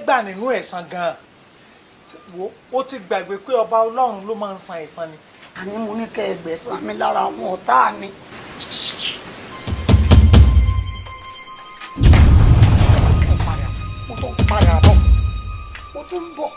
gbà nínú ẹ̀san gan-an? Wo, ó ti gbàgbé pé ọba Ọlọ́run ló máa ń san ẹ̀san ni. Àní mo ní kẹ́ ẹ gbẹ̀san mi lára àwọn ọ̀tá mi. Mo tún padà bọ̀, mo tún ń bọ̀.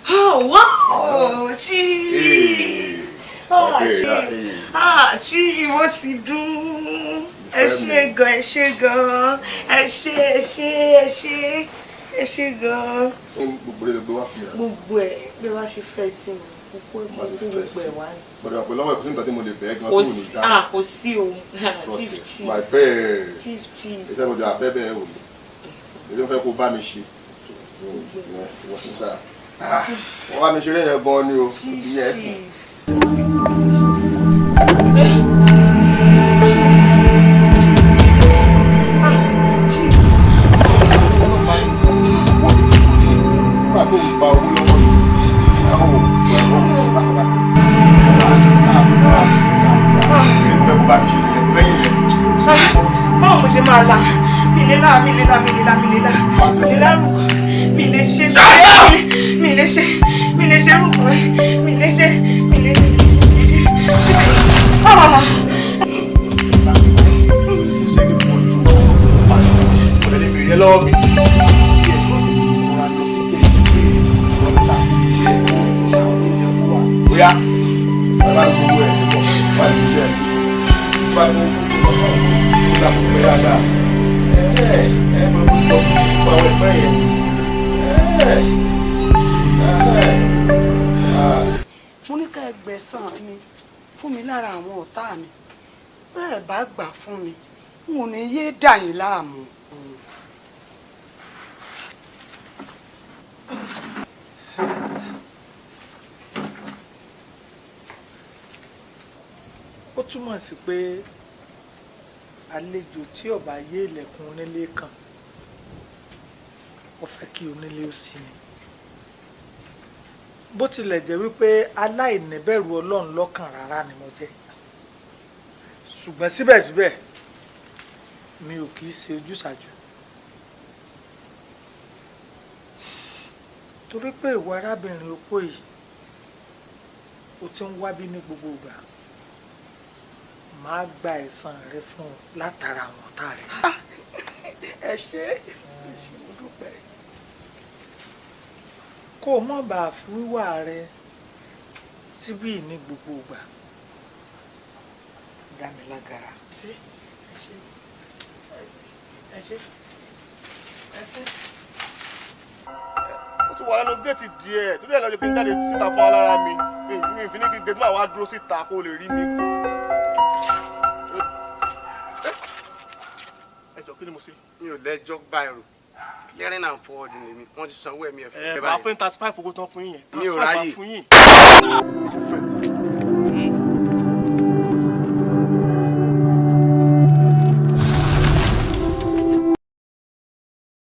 Oh, wow! Chief! Oh, Chief! Ah, Chief, ó ti dùn. Ẹ ṣé gan, ẹ ṣé gan. Ẹ ṣé, ẹ ṣé, ẹ ṣé. Ẹ ṣé gan. Gbogbo rẹ̀ gbé wá fún mi. Gbogbo ẹ̀ bí wàá ṣe fẹ́ sí mi. Gbogbo ẹ̀ gbogbo ẹ̀ wá ní. Gbọ́dọ̀ pé lọ́wọ́ ìpínlẹ̀ tí mo lè bẹ̀ẹ́ gan Kò tó ní sí, dá. ah, kò sí o. Trust Chief, me. chief. My babe. Chief, chief. Iṣẹ́ mo jọ àfẹ́ bẹ́ẹ̀ wò ni. Èmi fẹ́ kó bá mi ṣe. Ìwọ sí sáà. Wọ́n bá mi ṣeré yẹn gan ni o. Chief, Yes. chief. Nígbà tó ń gba owó lọ́wọ́ mi, àwọn òkú ẹ̀rọ òkú bákàbákà. Èmi fẹ́ kó bá mi ṣe nìyẹn lẹ́yìn yẹn. Báwo mo ṣe máa la? Mi lè la, mi lè la, mi lè la, mi lè la, mi lè la rúkọ, mi lè ṣe, mi lè ṣe, mi lè ṣe rúkọ, mi lè ṣe, mi lè ṣe, mi lè ṣe, mi lè ṣe. Ah! Ọ̀rẹ́ lè bèrè lọ́wọ́ mi. Bóyá bàbá gbogbo ẹ̀ ní bọ̀ wá ní iṣẹ́ bá gbogbo ọkọ̀ ó dà kó pẹ́ dáadáa. Ẹ ẹ mo lọ fún gbogbo àwọn ẹgbẹ́ yẹn. Ẹ ẹ. Mo ní kẹ́ ẹ gbẹ̀san mi fún mi lára àwọn ọ̀tá mi. Bẹ́ẹ̀ bá gbà fún mi, n ò ní yé dà yín láàmú. Ó túmọ̀ sí pé àlejò tí ó bá yé ilẹ̀kùn onílé kan, ó fẹ́ kí onílé ó ṣí ni. Bó tilẹ̀ jẹ́ wípé aláìníbẹ̀rù Ọlọ́run lọ́kàn rárá ni mo jẹ́, ṣùgbọ́n síbẹ̀síbẹ̀ mi ò kì í ṣe ojúsàájú, torí pé ìwọ arábìnrin opó yìí, o ti ń wábí ní gbogbo ìgbà. Màá gba ẹ̀san rẹ fún ọ látara àwọn ọ̀tá rẹ. Ẹ ṣé, ẹ ṣé, mo dúpẹ́. Kó o mọ̀ bá fi wíwà rẹ síbí ní gbogbo ìgbà dá mi lágara. Ẹ ṣé, ẹ ṣé, ẹ ṣé, ẹ ṣé. Ó tún wà lẹ́nu géètì díẹ̀ torí ẹ̀ lọ́jọ́ kí n jáde síta fún alára mi. Mi ì fi ní kí géètì máa wá dúró síta kó lè rí mi. Ẹ jọ, kí ni mo ṣe? Mi ò lẹ́jọ́ gbá ẹrù. Clearing and forwarding lèmi, wọ́n ti sanwó ẹ̀mí ẹ̀ fún Ẹ mi máa báyìí. fún 35 owó tán fún yín yẹn. Mi ò 35 máa ráyè. fún yín.